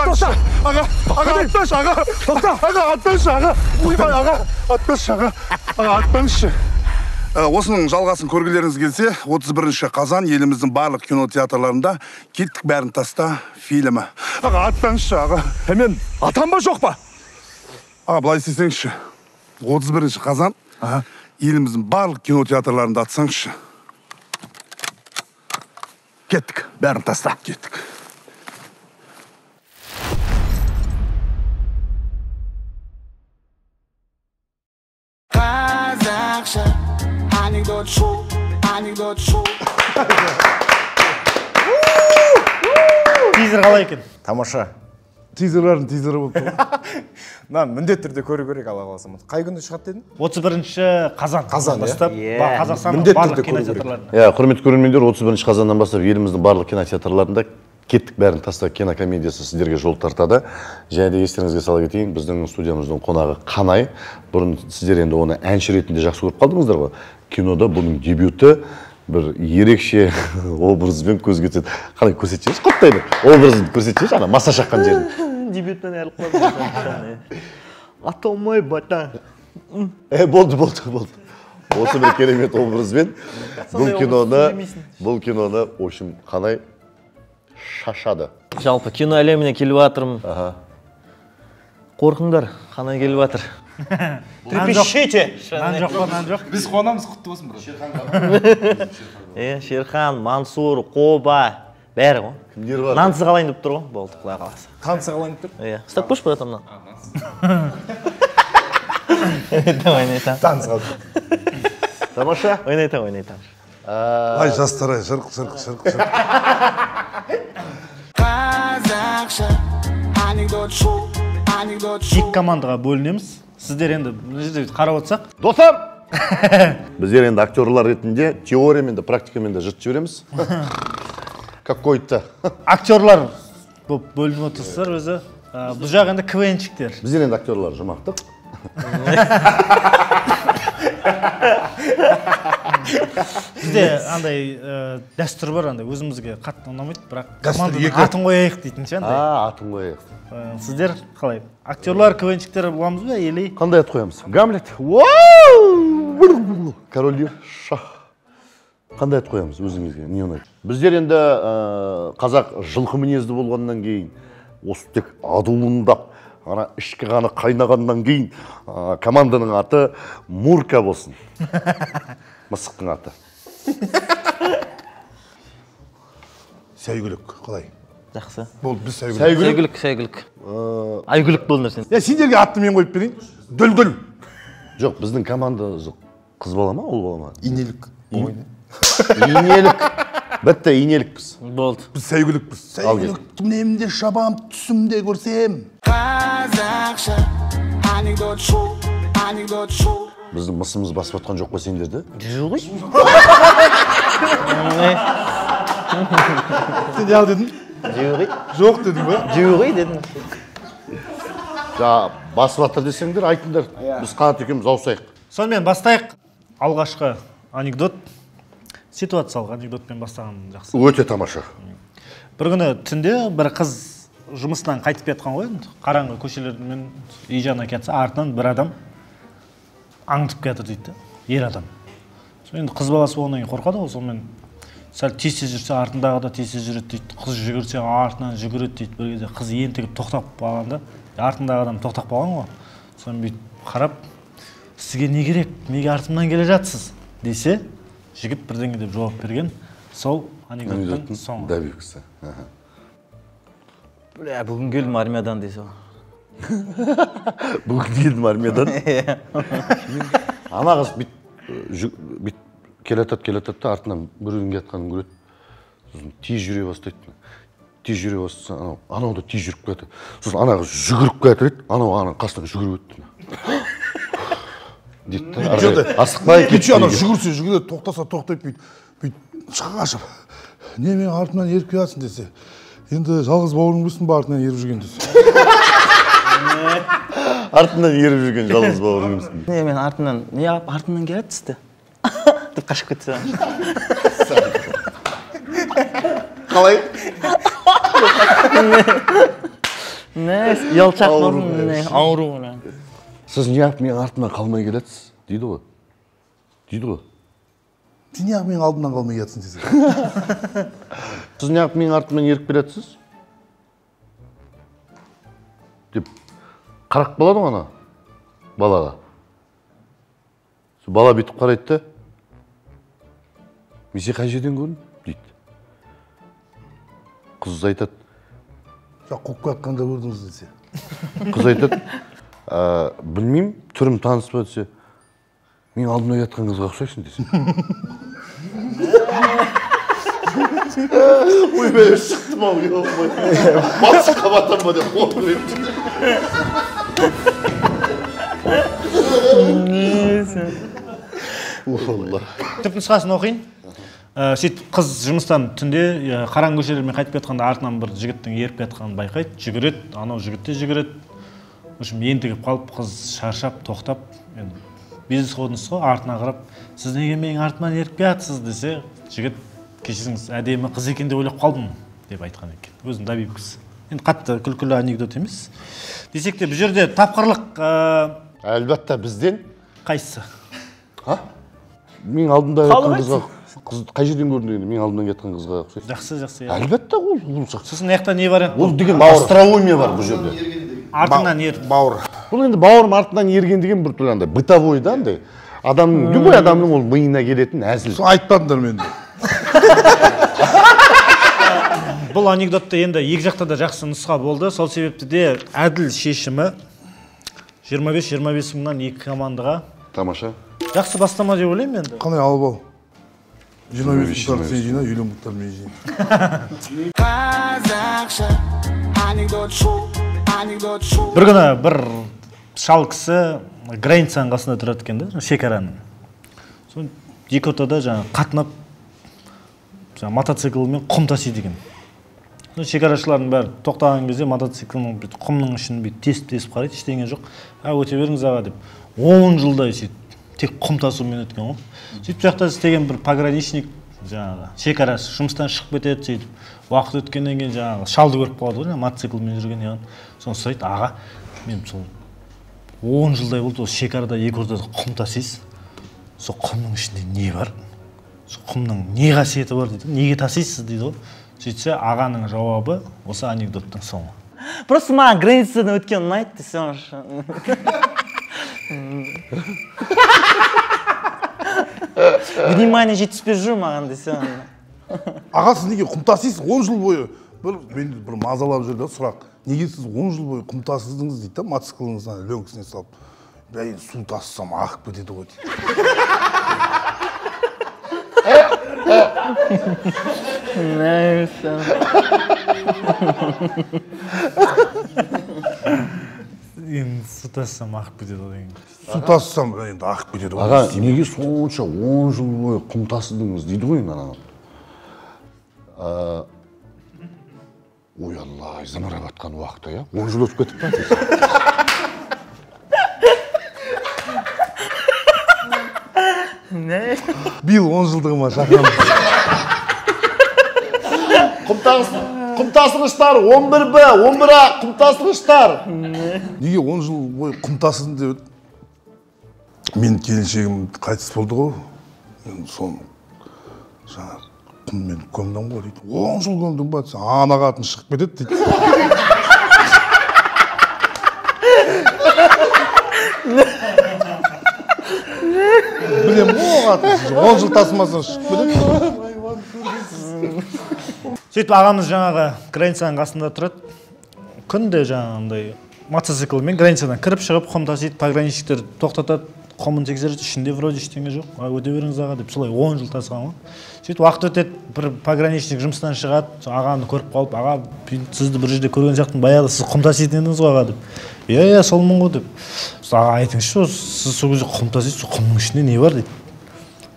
Тоқта. Аға, аға, атпашы, аға. Тоқта. Аға, атпашы, аға. Ойбай, аға, атпашы, аға. Аға, атпаңызшы. Осының жалғасын көргілеріңіз келсе, 31 қазан еліміздің барлық кинотеатрларында «Кеттік бәрін таста» фильмі. Аға, атпаңызшы, аға. Мен атам ба, жоқ па? Аға, былай істесеңізші. 31 қазан еліміздің барлық кинотеатрларында атсаңызшы. Кеттік, бәрін таста. Кеттік. Қазақша анекдот шоу, анекдот шоу. Тизер қалай екен? Тамаша. Тизерлердің тизері болып тұр. Мына міндетті түрде көру керек, Алла қаласа. Қай күні шығады дедің? 31 қазан. Қазан, бастап Қазақстанның барлық кинотеатрларында. Иә, құрметті көрермендер, 31 қазаннан бастап еліміздің барлық кинотеатрларында «Кеттік бәрін таста» кинокомедиясы сіздерге жол тартады. Және де естеріңізге сала кетейін, біздің студиямыздың қонағы Қанай. Бұрын сіздер енді оны әнші ретінде жақсы көріп қалдыңыздар ғой. Кинода бұның дебюті бір ерекше образбен көзге түседі. Қанай, көрсетші, құттай бір образын көрсетші, ана маса шаққан жерін. Дебютпен әлі қойдым. Атомай бата. Болды, болды, болды. Осы бір керемет образбен бұл киноны, в общем, Қанай шашады. Жалпы кино әлеміне келіп жатырмын. Қорқыңдар, Қанай келіп жатыр. Трепещите! Нан жоқ па, нан жоқ. Біз қуанамыз, құтты болсын, брат. Шерхан, Мансур, Қоба, бәрі ғой. Кімдер бар? Нансыз қалайын деп тұр ғой, болды, құдай қаласа. Танцы қалайын деп тұр? Иә. Ұстап көрші, братан, мынаны. Ойнайтам, ойнайтам. Танцы қалды. Тамаша. Ойнайтам, ойнайтам. Ай, жастар, ай, жырқ, жырқ, жырқ, жырқ. Қазақша анекдот шоу, анекдот шоу. Екі командаға бөлінеміз. Сіздер енді мына жерде қарап отырсақ. Достар! Біздер енді актерлар ретінде теориямен де практикамен де жыртып жібереміз. Какой-то. Актерлар болып бөлініп отырсыздар өзі. Бұл жақ енді КВНщиктер. Біздер енді актерлар жұмақтық. Бізде андай дәстүр бар, андай өзімізге қатты ұнамайды, бірақ команданың атын қояйық дейтін ше андай. Атын қояйық. Сіздер қалай? Актерлар, КВНщиктер боламыз ба, или? Қандай ат қоямыз? Гамлет. Вау! Король Лир, шах. Қандай ат қоямыз өзіңізге? Не ұнайды? Біздер енді қазақ жылқы мінезді болғаннан кейін, осы тек адуындап, ана ішкі қаны қайнағаннан кейін команданың аты Мурка болсын. Мысықтың аты. Сәйгүлік қалай? Жақсы. Болды, біз сәйгүлік. Сәйгүлік, сәйгүлік. Айгүлік болды сен. Я сендерге атты мен қойып берейін. Дүлдүл. Жоқ, біздің команда қыз бала ма, ұл бала ма? Инелік. Инелік. Бітті, инелікпіз. Болды. Біз сәйгүлікпіз. Сәйгүлік мінемде шабам, түсімде көрсем. Қазақша анекдот шоу, анекдот шоу. Біздің мысымыз басып атқан жоқ па сендерді? Жоқ. Сен не ал дедің? Жоқ. Жоқ дедің ба? Жоқ дедім. Ja, басып атыр десеңдер, айтыңдар. Біз Қанат екеуміз ауысайық. Сонымен бастайық. Алғашқы анекдот. Ситуациялық анекдотпен бастаған жақсы. Өте тамаша. Бір күні түнде бір қыз жұмыстан қайтып кеткен ғой, қараңғы көшелермен үй жағына кетсе, артынан бір адам аңдып келатыр дейді, ер адам. Сол енді қыз баласы болғаннан кейін қорқады ғой, сонымен сәл тез-тез жүрсе артындағы да тез-тез жүреді дейді, қыз жүгірсе артынан жүгіреді дейді. Бір кезде қыз ентігіп тоқтап қалғанда, артындағы адам тоқтап қалған ғой. Сонымен бүйтіп қарап, сізге не керек, неге артымнан келе жатсыз десе, жігіт бірдеңе деп жауап берген. Сол анекдоттың соңы. Добивкасы. Бля, бүгін келдім армиядан десе. Бүгін келдім армиядан? Ана қыз бүйтіп келатады, келатады да артынан біреудің келатқанын көреді. Сосын тез жүре бастайды. Тез жүре бастаса, анау да тез жүріп келатады. Сосын ана қыз жүгіріп келатыр еді, анау ананың қасынан жүгіріп өтті. Дейді да, асықпай кетті. Анау жүгірсе жүгіреді, тоқтаса тоқтайды, бүйтіп шашып. Не, мен артымнан еріп келатсың десе, енді жалғыз бауырың білсін ба артынан еріп жүрген десе. Артынан еріп жүрген жалғыз бауырың білсін. Не, мен артымнан, не артымнан келатсыз де? Деп қашып кетсе. Қалай? Не, ұялшақ болсын, ауру. Сіз неғып менің артымнан қалмай келатсыз дейді ғой. Дейді ғой. Сен неғып менің алдымнан қалмай келатсың десе. Сіз неғып менің артымнан еріп келатсыз? Деп қарап қалады ғой ана балаға. Сол бала бүйтіп қарайды да, мен сені қай жерден көрдім дейді. Қыз айтады. Қуып кеткенде көрдіңіз десе. Қыз айтады, білмеймін, түрім таныс па десе, мен алдымда жатқан қызға ұқсайсың десе. Ойбай, шықтым ау, басқа батам ба деп қорқып едім. Түп нұсқасын оқиын. Сөйтіп қыз жұмыстан түнде қараңғы көшелермен қайтып кетқанда артынан бір жігіттің еріп кетқанын байқайды, жүгіреді, анау жігіт те жүгіреді. В общем, ентігіп қалып, қыз шаршап, тоқтап, енді безысходность қой, артына қарап, сіз неге менің артымнан еріп келатсыз десе, жігіт, кешіріңіз, әдемі қыз екен деп ойлап қалдым деп айтқан екен. Өзінің добивкасы. Енді қатты күлкілі анекдот емес. Десек те, бұл жерде тапқырлық әлбетте бізден. Қайсысы? А? Менің алдымда жатқан қызға, қыз қай жерден көрдің дегенде, менің алдымнан кеткен қызға ұқсайсың. Жақсы, жақсы. Әлбетте, ол жақсы. Сосын мына жақта не вариант? Ол деген остроумие бар бұл жерде. Артынан еріп. Бауыр. Бұл енді бауырым артынан ерген деген бір түрлі андай бытовой да андай. Адамның, любой адамның ол миына келетін әзіл. Соны айтпадыңдар менде. Бұл анекдотты енді екі жақта да жақсы нұсқа болды. Сол себепті де әділ шешімі 25-25 мыңнан екі командаға. Тамаша. Жақсы бастама деп ойлаймын енді. Қалай алып ал? 25 мыңдарды сен жина, 50 мыңдарды мен жинаймын. Қазақша анекдот шоу, анекдот шоу. Бір күні бір шал кісі границаның қасында тұрады екен да, шекараның. Соны екі ортада жаңа қатынап жаңа мотоциклмен құм тасиды екен. Шекарашылардың бәрі тоқтаған кезде мотоциклінің бүйтіп құмның ішін бүйтіп тесіп-тесіп қарайды, ештеңе жоқ. А, өте беріңіз аға деп. 10 жылдай сөйтіп тек құм тасумен өткен ғой. Сөйтіп жақта істеген бір пограничник жаңағы шекарашы жұмыстан шығып кетеді, сөйтіп уақыт өткеннен кейін жаңағы шалды көріп қалады ғой, мотоциклмен жүрген яғни. Соны сұрайды, аға, мен сол 10 жылдай болды осы шекарада екі ортада құм тасисыз. Сол құмның ішінде не бар? Сол құмның не қасиеті бар дейді, неге тасисыз дейді ғой. Сөйтсе, ағаның жауабы осы анекдоттың соңы. Просто маған границадан өткен ұнайды десең. Внимание жетіспей жүр маған десең. Аға, сіз неге құм тасисыз 10 жыл бойы? Мен бір мазалап жүр да сұрақ. Неге сіз 10 жыл бойы құм тасыдыңыз дейді да, мотоцикліңізді лөңкісіне салып. Бәй, су тасысам ағып кетеді ғой дейді. Енді су тассам ағып кетеді ғой деген. Су тассам енді ағып кетеді ғой. Аға, неге сонша 10 жыл бойы құм тасыдыңыз дейді ғой енді анау. Ой, Алла, зымырап атқан уақытта, иә? 10 жыл өтіп кетіп па? Биыл 10 жылдығыма шақырамыз. Құм тасығыштар, 11Б, 11А, құм тасығыштар. Неге 10 жыл бойы құм тасыдым деп еді? Мен келіншегім қайтыс болды ғой. Мен соны жаңа құммен көмдім ғой дейді. 10 жыл көмдім ба десе, ана қатын шығып кетеді дейді. Білем ғой қатын, 10 жыл тасымасаң шығып кетеді. Сөйтіп ағамыз жаңағы границаның қасында тұрады. Күнде жаңағындай мотоциклмен границадан кіріп шығып құм тасиды, пограничниктер тоқтатады, құмын тексереді, ішінде вроде ештеңе жоқ. Өте беріңіз аға деп солай 10 жыл тасыған ғой. Сөйтіп уақыт өтеді, бір пограничник жұмыстан шығады, ағаны көріп қалып, аға, сізді бір жерде көрген сияқтымын, баяғыда сіз құм таситын едіңіз ғой аға деп. Иә, иә, солмын ғой деп. Аға, айтыңызшы, сіз сол кезде құм тасисыз, сол құмның ішінде не бар дейді.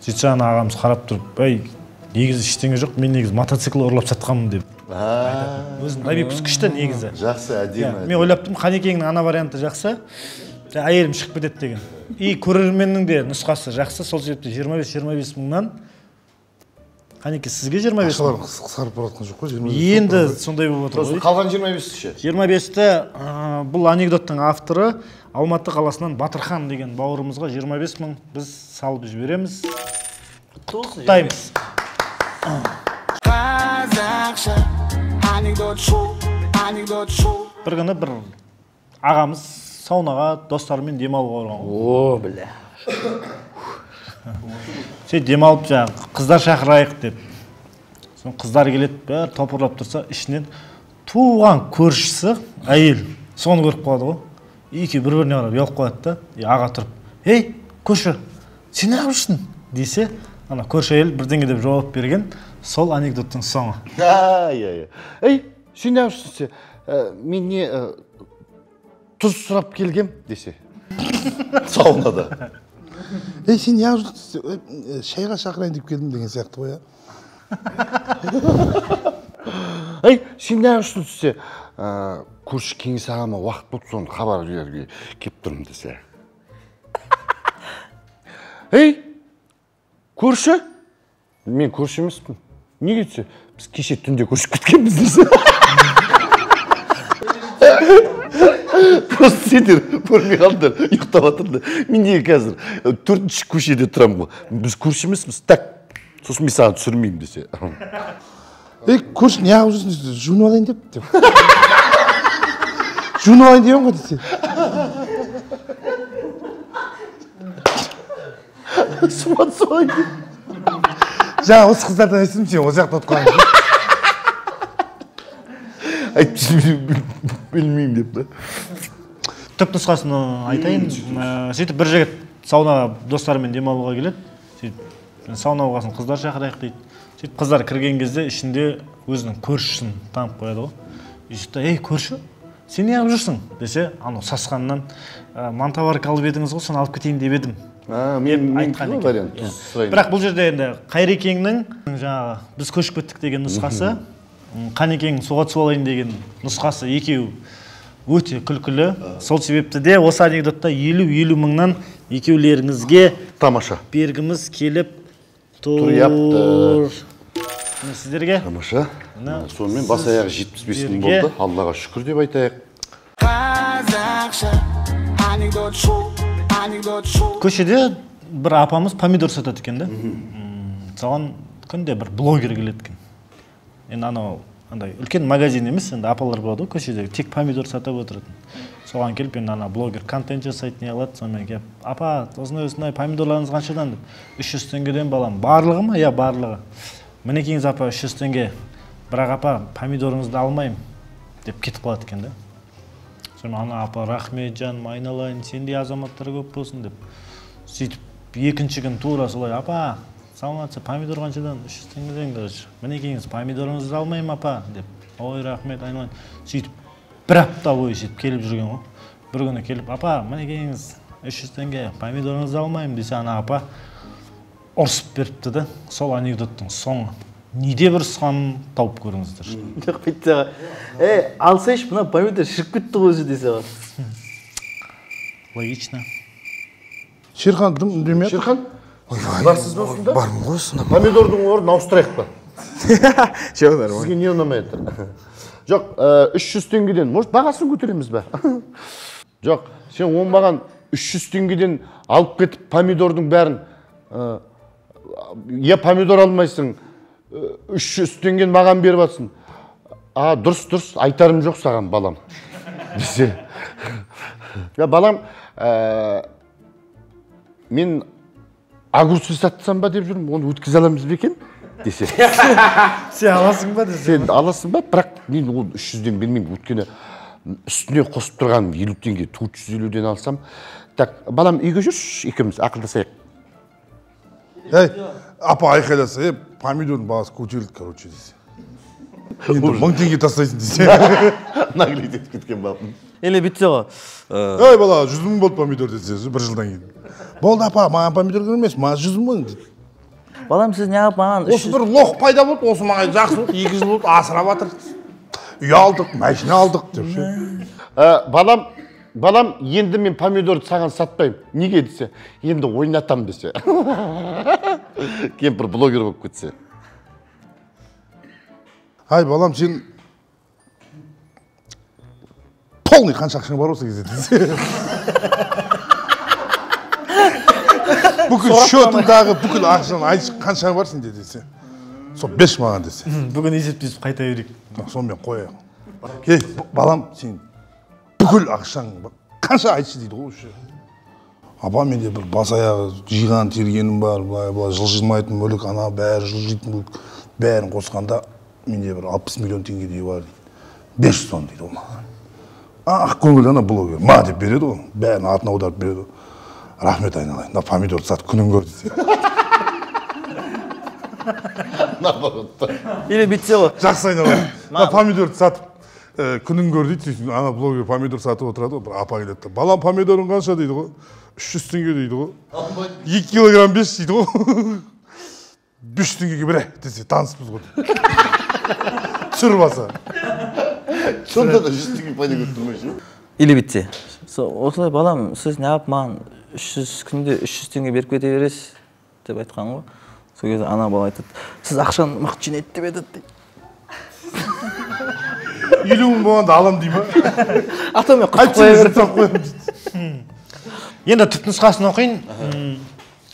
Сөйтсе ана ағамыз қарап тұрып, әй, негізі ештеңе жоқ, мен негізі мотоцикл ұрлап сатқанмын деп. Өзінің добивкасы күшті негізі. Жақсы, әдемі. Мен ойлап тұрмын, Қанекеңнің ана варианты жақсы, әйелім шығып кетеді деген. И көрерменнің де нұсқасы жақсы, сол себепті 25-25 мыңнан Қанеке, сізге 25 мың. Ақшалар қысқарып бара жатқан жоқ қой, 25. Енді сондай болып отыр ғой. Қалған 25-ті ше? 25-ті бұл анекдоттың авторы Алматы қаласынан Батырхан деген бауырымызға 25 мың біз салып жібереміз. Құттықтаймыз. Қазақша анекдот шоу, анекдот шоу. Бір күні бір ағамыз саунаға достарымен демалуға барған. О, бля. Сөйтіп демалып жаңағы қыздар шақырайық деп. Соны қыздар келеді, бәрі топырлап тұрса, ішінен туған көршісі әйел соны көріп қалады ғой. Екеуі бір-біріне қарап ұялып қалады да, аға тұрып, "Ей, көрші, сен неғып жүрсің?" десе, ана көрші әйел бірдеңе деп жауап берген, сол анекдоттың соңы. Иә, иә. Ей, сен неғып жүрсің? Мен не тұз сұрап келгем десе. Саунада. Ей, сен неғып жүрсің? Шайға шақырайын деп келдім деген сияқты ғой, Ей, сен неғып жүрсің десе, көрші кеңес ағама уақыт болды, соны хабар беруге келіп тұрмын десе. Ей, көрші? Мен көрші емеспін. Неге десе, біз кеше түнде көшіп кеткенбіз десе. Просто сендер көрмей қалдыңдар, ұйықтап жатырды. Мен неге қазір 4-ші көшеде тұрамын ғой. Біз көрші емеспіз, так, сосын мен саған түсірмеймін десе. Ей, көрші, неғып жүрсің десе, жуынып алайын деп. Жуынып алайын деген ғой десе. Суға түсіп алайын деп. Жаңа осы қыздардан естідім, сен осы жақта отырған. Айтып білмеймін деп та. Түп нұсқасын айтайын. Сөйтіп бір жігіт саунаға достарымен демалуға келеді. Сөйтіп сауна болғасын қыздар шақырайық дейді. Сөйтіп қыздар кірген кезде ішінде өзінің көршісін танып қояды ғой. Сөйтіп, "Ей, көрші, сен неғып жүрсің?" десе, анау сасқанынан мантоварка алып едіңіз ғой, соны алып кетейін деп едім. Мен айтқан екен. Бірақ бұл жерде енді Қайрекеңнің жаңағы біз көшіп кеттік деген нұсқасы, Қанекеңнің суға түсіп алайын деген нұсқасы екеуі өте күлкілі. Сол себепті де осы анекдотта 50-50 мыңнан екеулеріңізге тамаша бергіміз келіп тұр. Сіздерге тамаша. Сонымен бас аяғы 75 мың болды. Аллаға шүкір деп айтайық. Қазақша анекдот шоу, анекдот шоу. Көшеде бір апамыз помидор сатады екен да. Соған күнде бір блогер келеді екен. Енді анау андай үлкен магазин емес, енді апалар болады ғой көшеде, тек помидор сатып отыратын. Соған келіп енді ана блогер контент жасайды, не қылады, сонымен келіп, "Апа, осындай осындай помидорларыңыз қаншадан?" деп. 300 теңгеден балам. Барлығы ма? Иә, барлығы. Мінекейіңіз апа, 300 теңге. Бірақ апа, помидорыңызды алмаймын деп кетіп қалады екен да. Сонымен ана апа, "Рахмет жаным, айналайын, сендей азаматтар көп болсын" деп. Сөйтіп екінші күн тура солай, "Апа, саламатсыз, помидор қаншадан?" 300 теңгеден, короче. Мінекейіңіз, помидорыңызды алмаймын апа деп. Ой, рахмет, айналайын. Сөйтіп бір апта бойы сөйтіп келіп жүрген ғой. Бір күні келіп, "Апа, мінекейіңіз, 300 теңге, помидорыңызды алмаймын" десе, ана апа ұрсып беріпті да. Сол анекдоттың соңы. Неде бір ұрысқанын тауып көріңіздер. Жоқ, бүйтсе, "Ей, алсайшы, мына помидор шіріп кетті ғой өзі" десе ғой. Логично. Шерхан дым үндемей. Шерхан, барсыз ба осында? Бармын ғой осында. Помидордың орнын ауыстырайық па? Жоқ, нормально. Сізге не ұнамай жатыр? Жоқ, 300 теңгеден, может, бағасын көтереміз бе? Жоқ, сен оңбаған 300 теңгеден алып кетіп помидордың бәрін, я помидор алмайсың, 300 теңгені маған беріп атсың. А, дұрыс, дұрыс, айтарым жоқ саған, балам. Десе. Я, балам, мен огурцы сатсам ба деп жүрмін, оны өткізе аламыз ба екен? Десе. Сен аласың ба десе. Сен аласың ба, бірақ мен оны 300-ден бермеймін, өйткені үстіне қосып тұрған 50 теңге, 450-ден алсам. Так, балам, үйге жүрші, екеуміз ақылдасайық. Ей, апа айқайласа, ей, помидордың бағасы көтерілді, короче, десе. Енді 1000 теңге тастайсың десе. Наглеть етіп кеткен балам. Или бүйтсе ғой. Ей, бала, 100 мың болды помидор десе, бір жылдан кейін. Болды, апа, маған помидор керек емес, маған 100 мың дейді. Балам, сіз неғып маған Осы бір лох пайда болды, осы маған жақсы болды, 2 жыл болды, асырап жатыр. Үй алдық, машина алдық деп ше. Балам, балам, енді мен помидорды саған сатпаймын. Неге десе, енді ойнатам десе. Кемпір блогер болып кетсе. Ай, балам, сен полный қанша ақшаң бар осы кезде десе. Бүкіл счетыңдағы бүкіл ақшаны айтшы, қаншаң бар сенде десе. Сол 5 маған десе. Бүгін есептесіп қайта берейік. Сонымен қояйық. Ей, балам, сен бүкіл ақшаң қанша айтшы дейді ғой вообще. Апа, менде бір бас аяғы жиған тергенім бар, былай жылжымайтын мүлік, ана бәрі жылжитын мүлік, бәрін қосқанда менде бір 60 миллион теңгедей бар дейді. 500 тонн дейді ол маған. Ақ көңіл ана блогер, ма деп береді ғой, бәрін артына аударып береді. Рахмет айналайын, мына помидорды сатып күнін көр десе. Наоборот. Или бүйтсе ғой. Жақсы айналайын, мына помидорды сатып күнін көр дейді, сөйтіп ана блогер помидор сатып отырады ғой, бір апа келеді. Балам, помидорың қанша дейді ғой? 300 теңге дейді ғой. 2 килограмм 5 дейді ғой. 5 теңгеге бір десе, таныспыз ғой. Түсіріп алса. Сонда да 100 теңге пайда көріп тұрмайсың. Или бүйтсе. Осылай балам, сіз неғып маған 300 күнде 300 теңге беріп кете бересіз деп айтқан ғой. Сол кезде ана бала айтады, сіз ақшаны мықты жинайды деп айтады дейді. 50 мың болғанда алам дей ма? Ата мен құртып қоя беремін. Енді түп нұсқасын оқиын.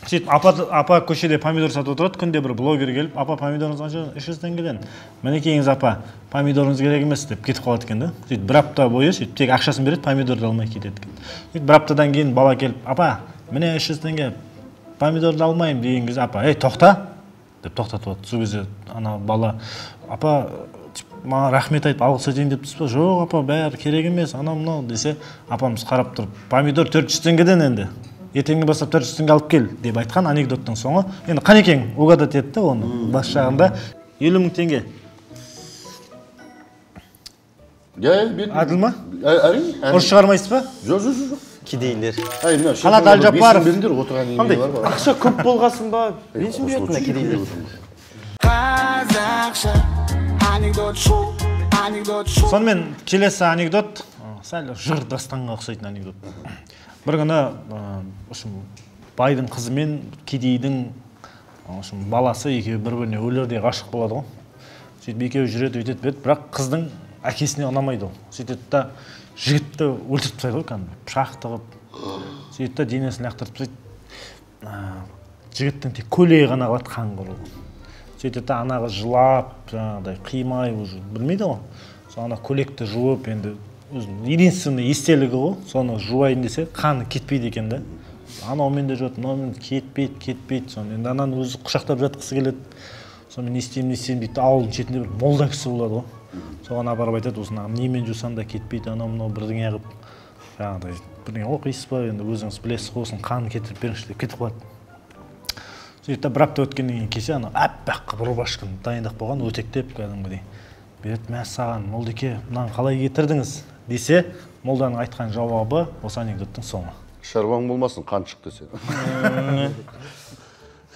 Сөйтіп апа көшеде помидор сатып отырады, күнде бір блогер келіп, апа помидорыңыз қанша? 300 теңгеден. Мінекейіңіз апа, помидорыңыз керек емес деп кетіп қалады екен да. Сөйтіп бір апта бойы сөйтіп тек ақшасын береді, помидорды алмай кетеді екен. Сөйтіп бір аптадан кейін бала келіп, апа, міне 300 теңге, помидорды алмаймын деген кезде апа, ей тоқта деп тоқтатып алады. Сол кезде ана бала, апа, маған рахмет айтып алғыс айтайын деп тұрсыз ба? Жоқ апа, бәрі керек емес, анау мынау десе, апамыз қарап тұрып, помидор 400 теңгеден енді. Ертеңнен бастап 400 теңге алып кел деп айтқан анекдоттың соңы. Енді Қанекең угадать етті оны бас жағында. 50 мың теңге. Әділ ма? Әрине. Ұрыс шығармайсыз ба? Жоқ, жоқ, жоқ. Кедейлер. Қанат Әлжаппаров. Ақша көп болғасын ба? Менсінбей жатыр кедейлер. Қазақша анекдот шоу, анекдот шоу. Сонымен келесі анекдот сәл жыр дастанға ұқсайтын анекдот. Бір күні байдың қызы мен кедейдің баласы екеуі бір-біріне өлердей ғашық болады ғой. Сөйтіп екеуі жүреді, өйтеді, береді, бірақ қыздың әкесіне ұнамайды ол. Сөйтеді да жігітті өлтіріп тастайды ғой, кәдімгі пышақ тығып. Сөйтеді да денесін лақтырып тастайды. Жігіттің тек көйлегі ғана қалады, қан құрылып. Сөйтеді да ана қыз жылап, жаңағыдай қимай уже білмейді ғой. Сол ана көйлекті жуып, енді өзінің единственный естелігі ғой, соны жуайын десе, қаны кетпейді екен да. Анаумен де жуады, мынаумен кетпейді, кетпейді. Соны енді ананы өзі құшақтап жатқысы келеді. Сонымен не істеймін, не істеймін дейді. Ауылдың шетінде бір молда кісі болады ғой. Соған апарып айтады, осыны немен жусаң да кетпейді, анау мынау бірдеңе қылып, жаңағыдай бірдеңе оқисыз ба, енді өзіңіз білесіз ғой, осының қанын кетіріп беріңізші деп кетіп қалады. Сөйтіп та бір апта өткеннен кейін келсе, анау аппақ қып рубашканы дайындап қойған, өтектеп кәдімгідей. Береді, мә саған, молдеке, мынаны қалай кетірдіңіз десе, молданың айтқан жауабы осы анекдоттың соңы. Шаруаң болмасын, қан шық десе.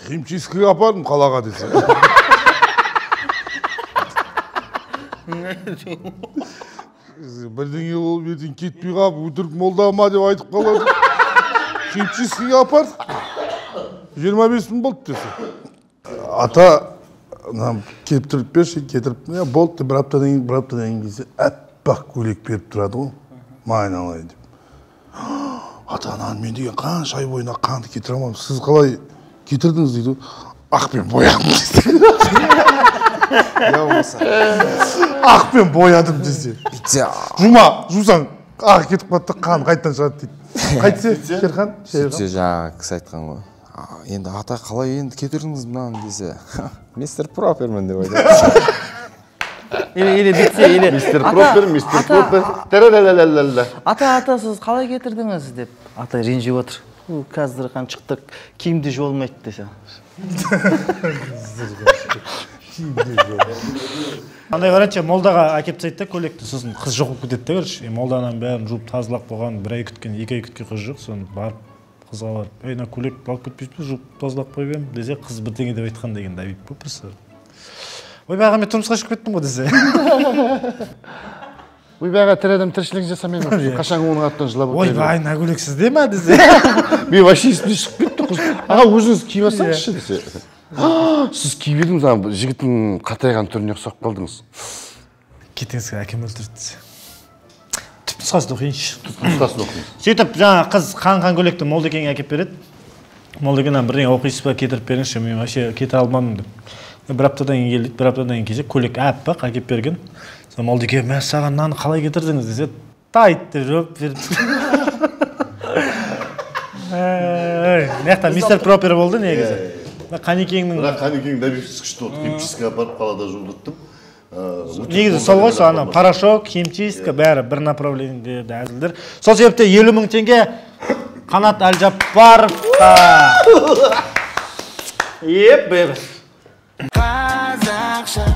Химчисткіге апардым қалаға десе. Бірдеңе болып ертең кетпей қалып, өтірік молда ма деп айтып қалады. Химчисткіге апардық. 25 мың болды десе. Ата, кептіріп берші, кетіріп, болды бір аптадан кейін келсе, аппақ көйлек беріп тұрады ғой, майналай деп. Ата, ананы мен деген қанша ай бойына қанды кетіре алмадым, сіз қалай кетірдіңіз дейді. Ақпен боядым десе. Ақпен боядым десе. Жума, жусаң, ақ кетіп қалады, қан қайтадан шығады дейді. Қайтсе, Шерхан? Сөйтсе жаңағы кісі айтқан ғой. Енді ата қалай енді кетірдіңіз мынаны десе, мистер Пропермін деп айтады. Или бүйтсе, или мистер Пропер, мистер Пропер. Тәрәләләләлә. Ата, ата, сіз қалай кетірдіңіз деп. Ата ренжіп отыр. Қазір қан шықты, киімді жуа алмайды десе. Андай қаранша, молдаға әкеп тастайды да көйлекті, сосын қыз жоқ болып кетеді де, короче. Молданың бәрін жуып тазалап қойған, бір ай күткен, 2 ай күткен қыз жоқ, соны барып қызға барып, ей, мына көйлек алып кетпейсіз бе, жуып тазалап қойып едім десе, қыз бірдеңе деп айтқан деген дәбип қой просто. Ойбай аға, мен тұрмысқа шығып кеттім ғой десе. Ойбай аға, тірі адам тіршілік жасамай ма? Қашан оның артынан жылап отыра береді. Ойбай, мына көйлек сізде ма десе. Мен вообще есімнен шығып кетті қыз. Аға, өзіңіз киіп алсаңызшы десе. Сіз киіп едіңіз, ана жігіттің қатайған түріне ұқсап қалдыңыз. Кетіңіз, әкем өлтірді. Түп нұсқасын оқиыншы. Түп нұсқасын оқиын. Сөйтіп жаңа қыз қан-қан көйлекті Молдекеңе әкеп береді. Молдекен бірдеңе оқисыз ба, кетіріп беріңізші, мен вообще кете алмадым деп. Бір аптадан кейін келді, бір аптадан кейін келсе, көйлек аппақ әкеп берген. Сол Молдеке, мә саған мынаны қалай кетірдіңіз десе, тайт деп жауап берді. Мына жақта мистер Пропер болды негізі. Қанекеңнің... Бірақ Қанекеңнің добившісі күшті болды, химчистка апарып қалада жудырттым. Негізі сол ғой, сол ана порошок, химчистка, бәрі бір направлениеде әзілдер. Сол себепте 50 000 теңге Қанат Әлжаппаровқа. Еп, бебі. Қазақша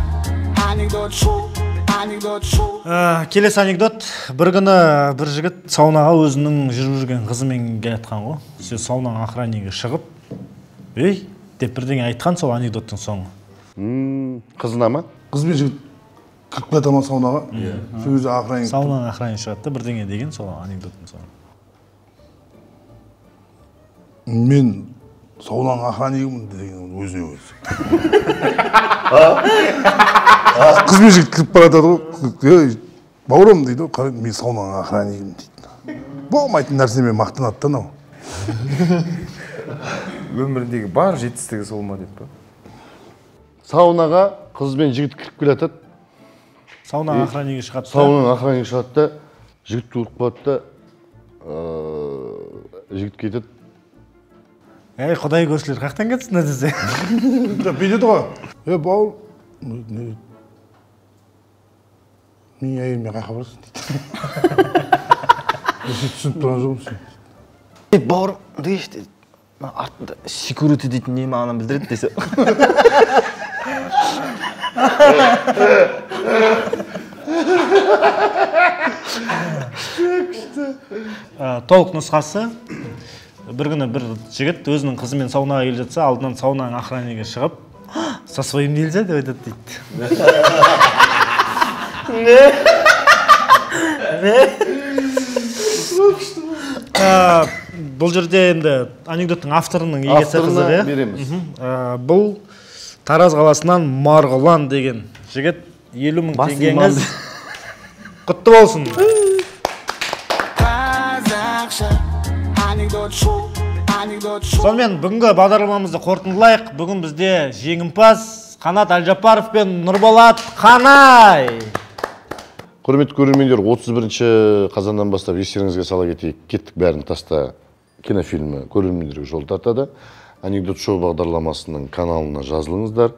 анекдот шоу, анекдот шоу. Келесі анекдот. Бір күні бір жігіт саунаға өзінің жүріп жүрген қызымен келатқан ғой. Сол саунаның охраннигі шығып, ей деп бірдеңе айтқан сол анекдоттың соңы. Қызына ма? Қыз бен жігіт кіріп келе ма саунаға? Сол кезде охранник. Саунаның охраннигі шығады да бірдеңе деген сол анекдоттың соңы. Мен саунаның охраннигімін деген өзіне өзі. Қыз бен жігіт кіріп бара жатады ғой. Ей, бауырым дейді ғой, қарай, мен саунаның охраннигімін дейді. Болмайтын нәрсемен мақтанады да анау. Өміріндегі бар жетістігі сол ма деп па? Саунаға қыз бен жігіт кіріп келе жатады. Саунаның охраннигі шығады. Саунаның охраннигі шығады да, жігіт ұрып қалады да, жігіт кетеді. Әй, құдай көршілер, қаяқтан кетсін десе. Бүйтеді ғой. Е, бауыр, менің әйеліме қаяққа барасың дейді. Мен сені түсініп тұрған жоқпын сен. Е, бауыр, деш дейді. Артында секьюрити дейтін не мағынаны білдіреді десе. Толық нұсқасы. Бір күні бір жігіт өзінің қызымен саунаға келе жатса, алдынан саунаның охраннигі шығып, со своим нельзя деп айтады дейді. Не? Не? Бұл жерде енді анекдоттың авторының егесі қызық, иә? Береміз. Бұл Тараз қаласынан Марғұлан деген жігіт, 50 000 теңгеңіз құтты болсын. Қазақша анекдот шоу, анекдот шоу. Сонымен бүгінгі бағдарламамызды қорытындылайық. Бүгін бізде жеңімпаз Қанат Әлжаппаров пен Нұрболат Қанай. Құрметті көрермендер, 31 қазаннан бастап естеріңізге сала кетейік, кеттік бәрін таста кинофильмі көрермендерге жол тартады. Анекдот шоу бағдарламасының каналына жазылыңыздар,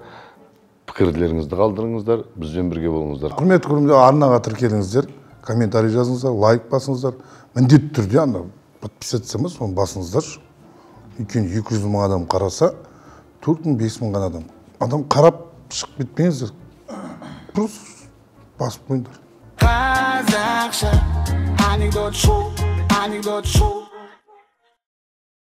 пікірлеріңізді қалдырыңыздар, бізбен бірге болыңыздар. Құрметті көрермендер, арнаға тіркеліңіздер, комментарий жазыңыздар, лайк басыңыздар. Міндетті түрде ана подписаться емес, оны басыңыздаршы. Өйткені 200 000 адам қараса, 4 000, 5 000 ғана адам. Адам қарап шығып кетпеңіздер. Просто басып қойыңдар. Қазақша анекдот шоу, анекдот шоу.